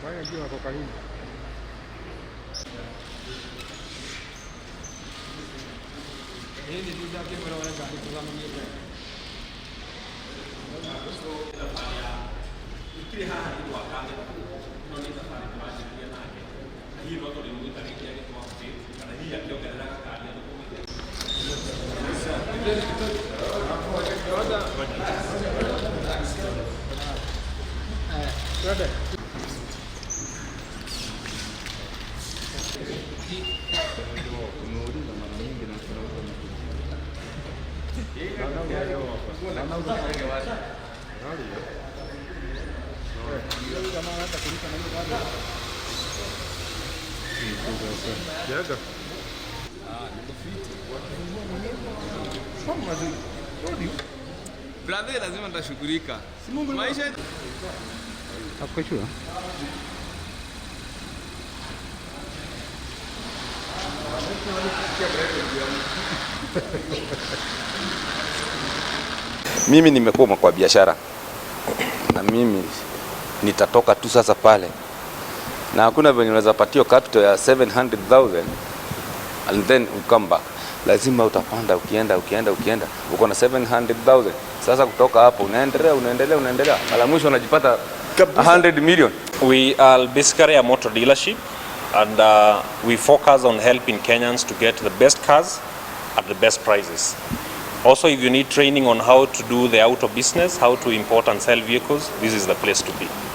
Wale wako karibu. Brother, lazima nitashughulika. Maisha. Akuchua. Mimi nimekuwa kwa biashara na mimi nitatoka tu sasa pale, na hakuna venye unaweza patio capital ya 700,000 and then you come back. Lazima utapanda ukienda ukienda ukienda, uko na 700,000 sasa. Kutoka hapo unaendelea unaendelea unaendelea, mara mwisho unajipata 100 million. We are basically a motor dealership and we focus on helping Kenyans to get the best cars at the best prices. Also, if you need training on how to do the auto business, how to import and sell vehicles, this is the place to be.